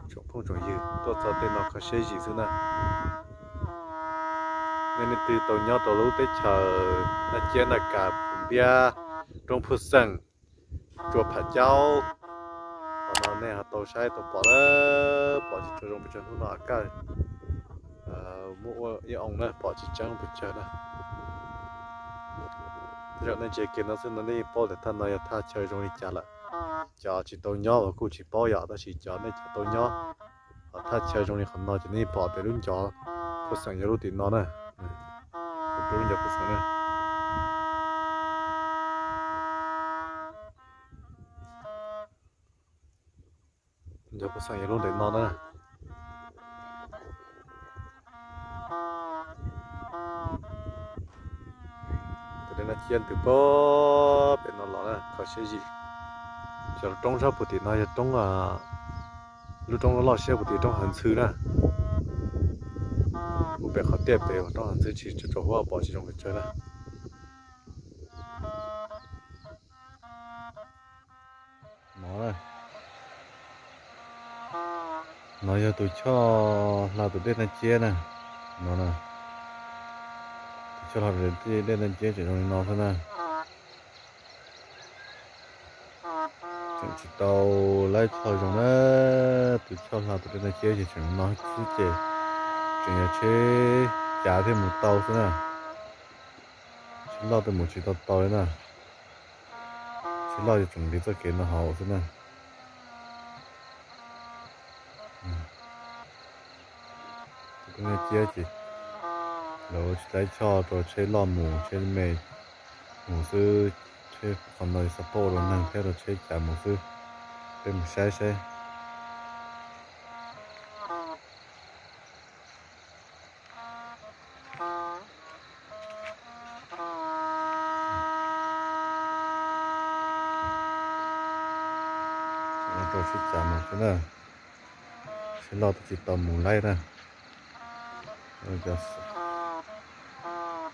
Tsoom phooj tsoom ywg, tuaj txog tej no kho siab zim xwb na. Nej leej twg tau nyob rau lub teb chaws Naj Ciab, Naj Kas, Phu Npiab, Roob Phuj Xeem, Tsua Pham Caub, qhov no nej ho tau saib tau pom lawm, pom tsis tshua zoo pes tsawg hnub no a kaj muab ua ib oo na, pom tsis tseeb pes tsawg na. Tej zaum nej ntsia kiag no xwb no nej yeej paub tias thaj no yog thaj chaw zoo li cas lawm. Cov tsis tau nyob los kuj tsis paub yom, tab sis cov nej cov tau nyob thaj chaw zoo li qhov no ces nej yeej pom tias lub ncov Phuj Xeem yog lub tim no na. Lub ncov Phuj Xeem na. Ncov Phuj Xeem yog lub ntawm no na. Tus dej Naj Ciab ntws pem no los na, kho siab zim. Cov roob sab puag tim no yog roob, lub roob loj loj siab puag tim roob Hav Ntxhw na. Puag pem qhov tiaj pem roob Hav Ntxhw tsis tsaus huab pom tsis zoo pes tsawg na. No, no yog tus choj hla tus dej Naj Ciab na. No, tus choj hla tus dej Naj Ciab tseem zoo li no xwb na. Tseem tsis tau laib txhoj zoo na. Tus choj hla tus dej Naj Ciab ces tseem no xwb ces tseem yog tsheb cav thiaj mus tau xwb na. Tsheb loj tej mus tsis tau tau li na. Tsheb loj ces tseem nqis txoj kev no hauv xwb na. Tus dej Naj Ciab ces lawv tsis laib choj rau tsheb loj mus, tsheb me mus xwb. Tsheb qhov no xav pab ua rau neeg thiab rau tsheb cav mus xwb. Peb mus saib saib. Rau tsheb cav mus xwb na. Tsheb loj twb tsis tau mus laib na.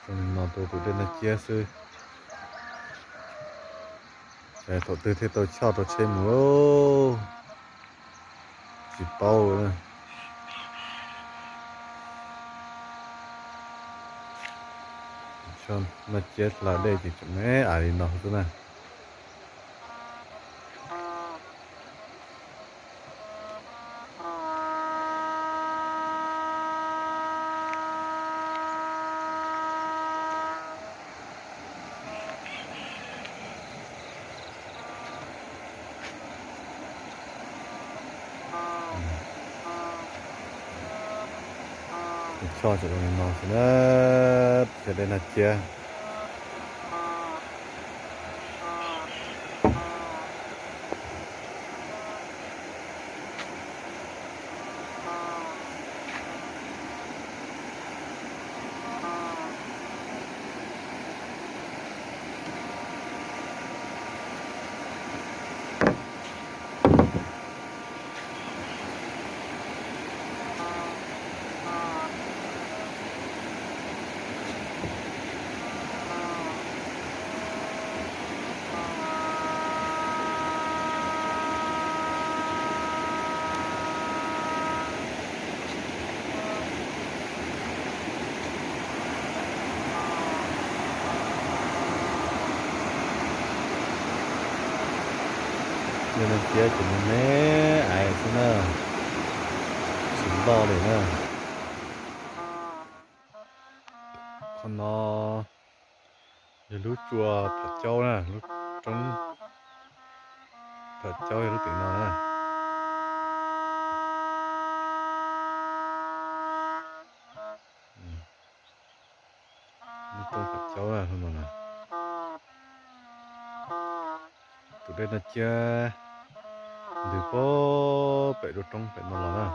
Zoo li no rau tus dej Naj Ciab xwb. Thaum twg thiaj tau choj rau tsheb mus, tsis paub na. Choj Naj Ciab hla dej ces tseem me me li no xwb na. Choj tseem zoo li no xwb na, chaw dej Naj Ciab. Dej Naj Ciab ces me me aiv xwb na, tsis loj li na. Qhov no yog lub tsua Pham Caub na, lub roob Pham Caub yog lub tim no na. Lub roob Pham Caub na. Tus dej Naj Ciab ntws puag pem lub roob pem no los na.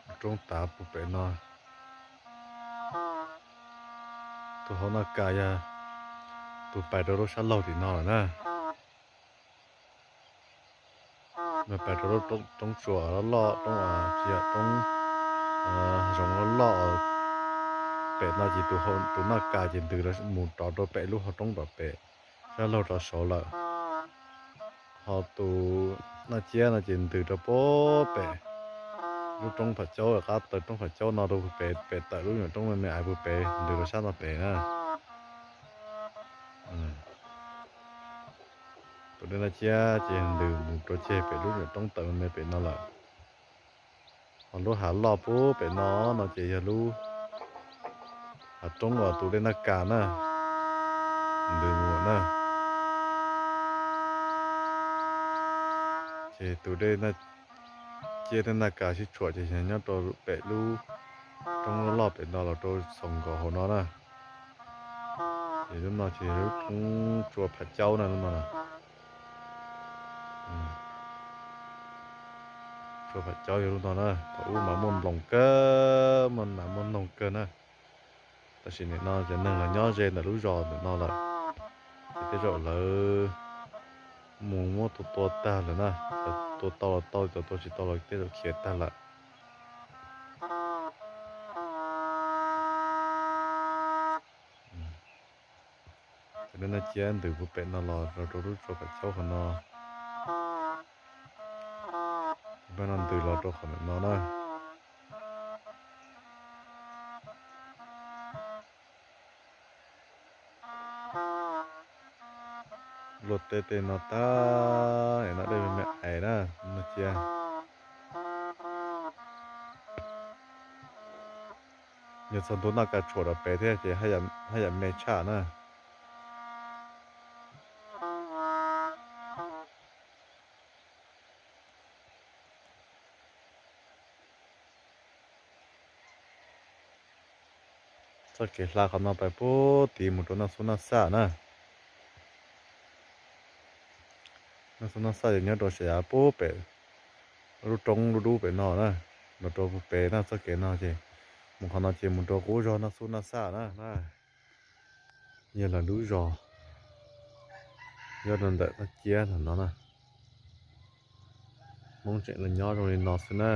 Lub roob tav puag pem no. Tus hauv Naj Kas yog tus pais rau lub sab laug tim no lawm na. Nws pais rau lub roob tsua loj loj, roob, tsis yog roob, zoov loj loj pem no ces tus Naj Kas ces ntws mus rov rau pem lub hauv roob rov pem, sab laug rov saud lawm. Ho tus Naj Ciab no ces ntws rau puag pem lub roob Pham Caub, qab taw roob Pham Caub no rau puag pem, pem tawm lub nyuam roob me me ais puag pem, ntws rau sab no pem na. Tus dej Naj Ciab ces ntws mus rau ceg pem lub nyuam roob tawm me me pem no lawm. Ho lub hav loj puag pem no, no ces yog lub hav roob uas tus dej Naj Kas na, ntws mus na. Ces tus dej Naj Ciab thiab Naj Kas sib tshuam ces yog nyob rau pem lub roob loj loj pem no los rau txhoos nkaus hauv no na. Ces lub no ces yog lub roob tsua Pham Caub na, lub no na. Tsua Pham Caub yog lub no na, thaum ub mas muaj nploos kawg, muaj nas muaj noog kawg na. Tam sim nim no cov neeg los nyob ze ntawm lub zos ntawm no lawm, ces tej zaum lawv mus muab tua tua tag lawm na. Cov tua tau los tau, cov tua tsis tau los tej zaum khiav tag lawm. Ces dej Naj Ciab ntws puag pem no los rau lub tsua Pham Caub qhov no. Peb no ntws los rau qhov ntawm no na. Luaj teb tej no tag, es no dej me me ais na, Naj Ciab. Yog txog ntua Naj Kas tshuam rau pem thiab ces haj yam me tshaj na. Txoj kev hla qhov no pais puag tid mus rau Naj Xub Naj Xaj na. Naj Xub Naj Xaj ces nyob rau saum yav puag pem lub roob dub dub pem no na, los rau puag pem na. Txoj kev no ces mus qhov no ces mus rau qub zos Naj Xub Naj Xaj na. Yog lawv lub zos nyob rau ntawm Naj Ciab no na. Hmoob tseem los nyob zoo li no xwb na.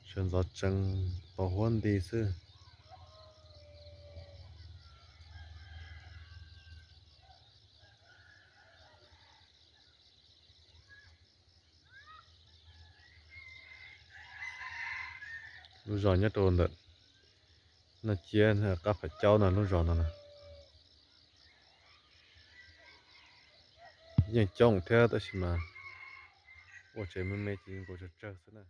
Sawv ntxov tsees tau huab nti xwb. Lub zos nyob rau ntawm Naj Ciab qab Pham Caub no, lub zos no na. Yeej coob thiab tab sis mas ua tsev me me ces nkaus tsawg tsawg xwb na.